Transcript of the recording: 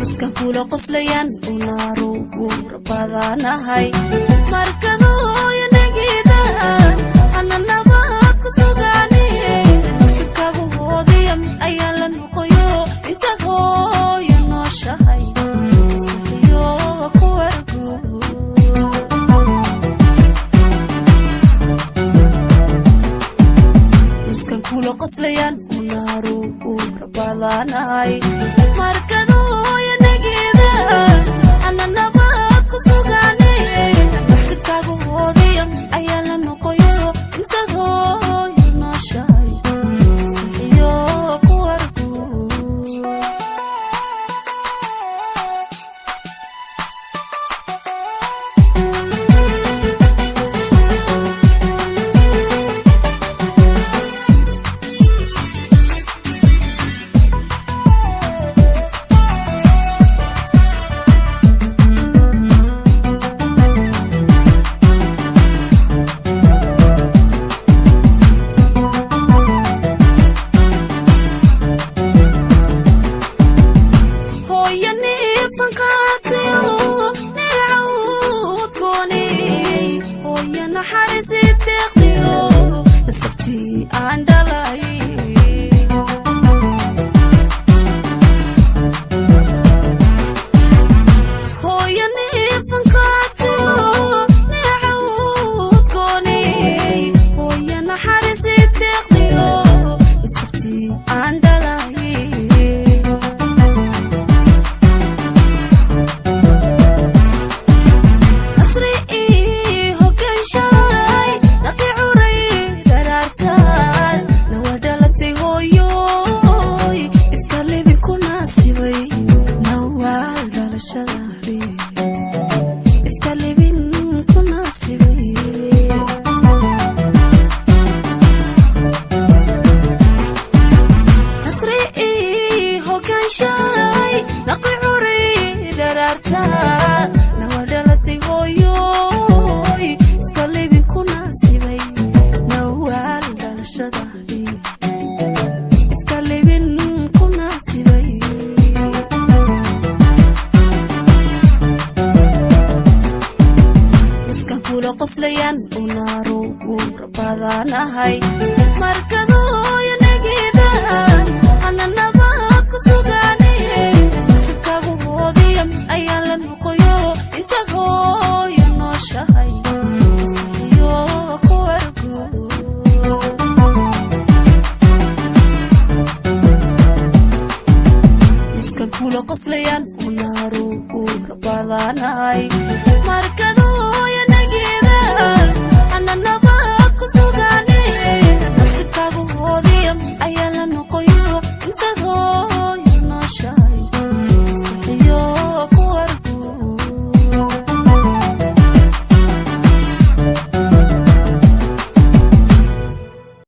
Iskan kula qoslayaan unaaruura badanahay. Markadooya nagida ana nabad ku sugaane. Nasibkaagu hoodiya mid ayaa la noqoyo intaad hooyo nooshahay. Maskaxiyo ku wargo. Iskan kula qoslayaan unaaruura badanahay. Markadooya nagida ana nabad ku sugaane. Nasibkaagu hoodiya mid ayaa la noqoyo intaad hooyo nooshahay. Maskaxiyo ku wargo. Hooyo neefan qaatayo neecawd gooney. Hooyo naxariisi deeqdiyo nasabtii aan dhalay. Hooyo neefan qaatayo neecawd gooney. Hooyo naxariisi deeqdiyo nasabtii aan dhalay. Nasri ii hogaanshaay naqi curay dharaartaan nawa dhalatay hooyoy ifka libin ku naasibay nawaal dhalashadaadi ifka libin ku naasibay. Nasri ii hogaanshaay naqi curay dharaartaan nawa dhalatay hooyoy ifka libin ku naasibay nawaal dhalashadaadi ifka libin ku naasibay. Iskan kula qoslayaan unaaruura badanahay. Markadooya nagida ana nabad ku sugaane. Nasibkaagu hoodiya mid ayaa la noqoyo intaad hooyo nooshahay. Maskaxiyo ku wargo. Iskan kula qoslayaan unaaruura badanahay. Markadooya nagida ana nabad ku sugaane. Nasibkaagu hoodiya mid ayaa la